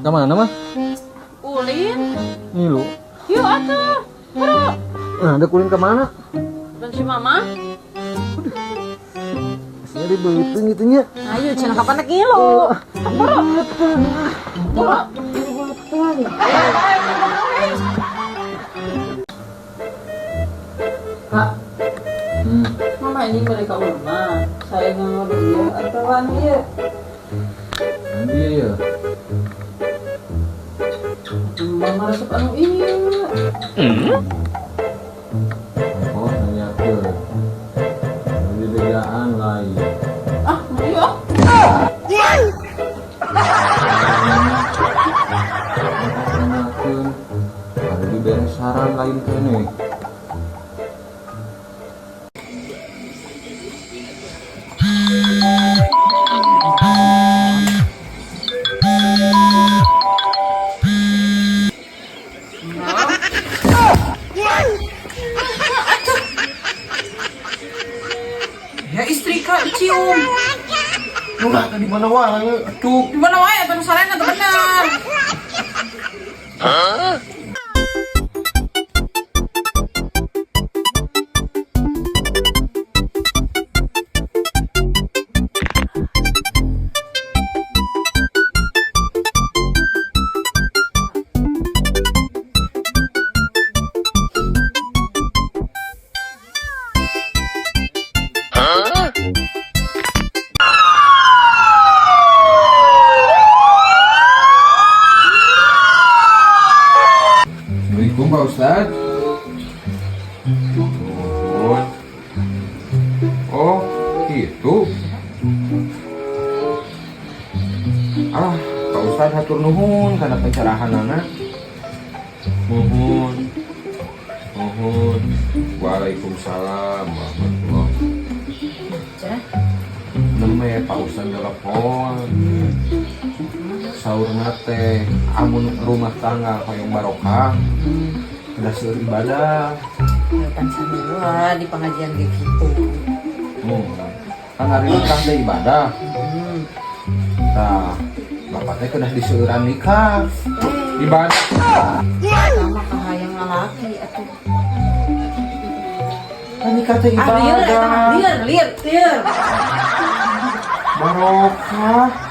Kemana mah? Ulin. Ngilu. Yuk atuh. Bro. Nah, ada kulin kemana? Dan si mama. Aslinya dibeuteung gitu nya. Ayo cenah kapan nek ngilu. Bro. Bro. Kak, mama ini mereka rumah. Saya nggak dia atau dia. Nanti ya. Mama resep anu iya. Oh, nanyakeun. Di bejaan lain. Ah, iya. Nanyakeun. Ada dibere saran lain kene. Ya istri kak dicium. Ulah tadi mana wae atuh. Di mana wae atau misalnya atau benar. Assalamualaikum Pak Ustad. Nuhun. Oh, gitu. Ah, Pak Ustad hatur nuhun kana pencerahanana. Nuhun. Nuhun. Waalaikumsalam warahmatullahi. Namanya Pak Ustad telepon. Saurna teh amun rumah tangga hoyong barokah. Udah seueur ibadah. Ya pan sarua di pengajian kayak gitu. Kan hari nikah teh ibadah. Nah, bapak teh kedah diseueuran nikah. Ibadah. Sama kahayang lalaki atuh. Kan nikah teh Ah, lieur eta mah, ibadah. lieur, lieur, lieur. Barokah.